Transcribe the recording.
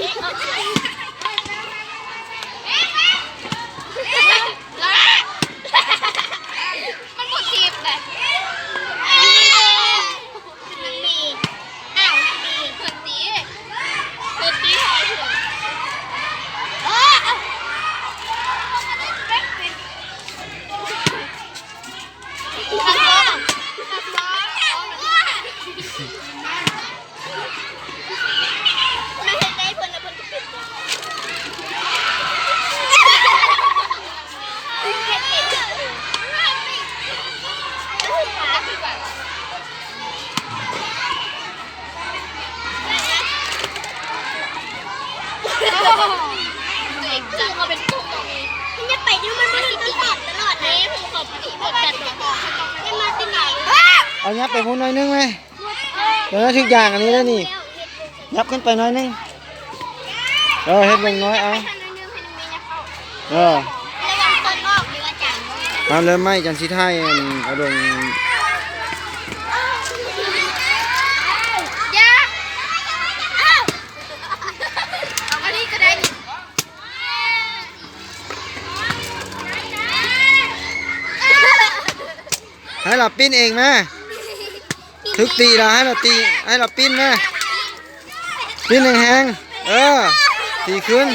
ມັນບໍ່ເຈັບເດ້. ມັນມີ ອ້າວ ມັນມີ ເພິ່ນຕີ ເພິ່ນຕີເຮົາເຖື່ອນ. ເອົາຫຍັບໄປພຸ້ນໜ້ອຍໜຶ່ງເວີຍ. ໂດນຖືກຢາງອັນນີ້ແລ້ວນີ້. ຫຍັບຂຶ້ນໄປໜ້ອຍໜຶ່ງ. ເອີ ເຮັດເບິ່ງໜ້ອຍ ເອົາ. ເອີ ເອົາເລີ່ມໃໝ່ ຈັນຊິຖ່າຍອັນ ເອົາລົງ. ຢ່າ ເອົາ ເອົາອັນນີ້ກໍໄດ້ນີ້. ໃຫ້ລາວປີ້ນເອງມາ. ຖືກຕີລະ ໃຫ້ລາວຕີ ໃຫ້ລາວປີ້ນມາ. ປີ້ນແຮງໆ ເອີ ຕີຂຶ້ນ.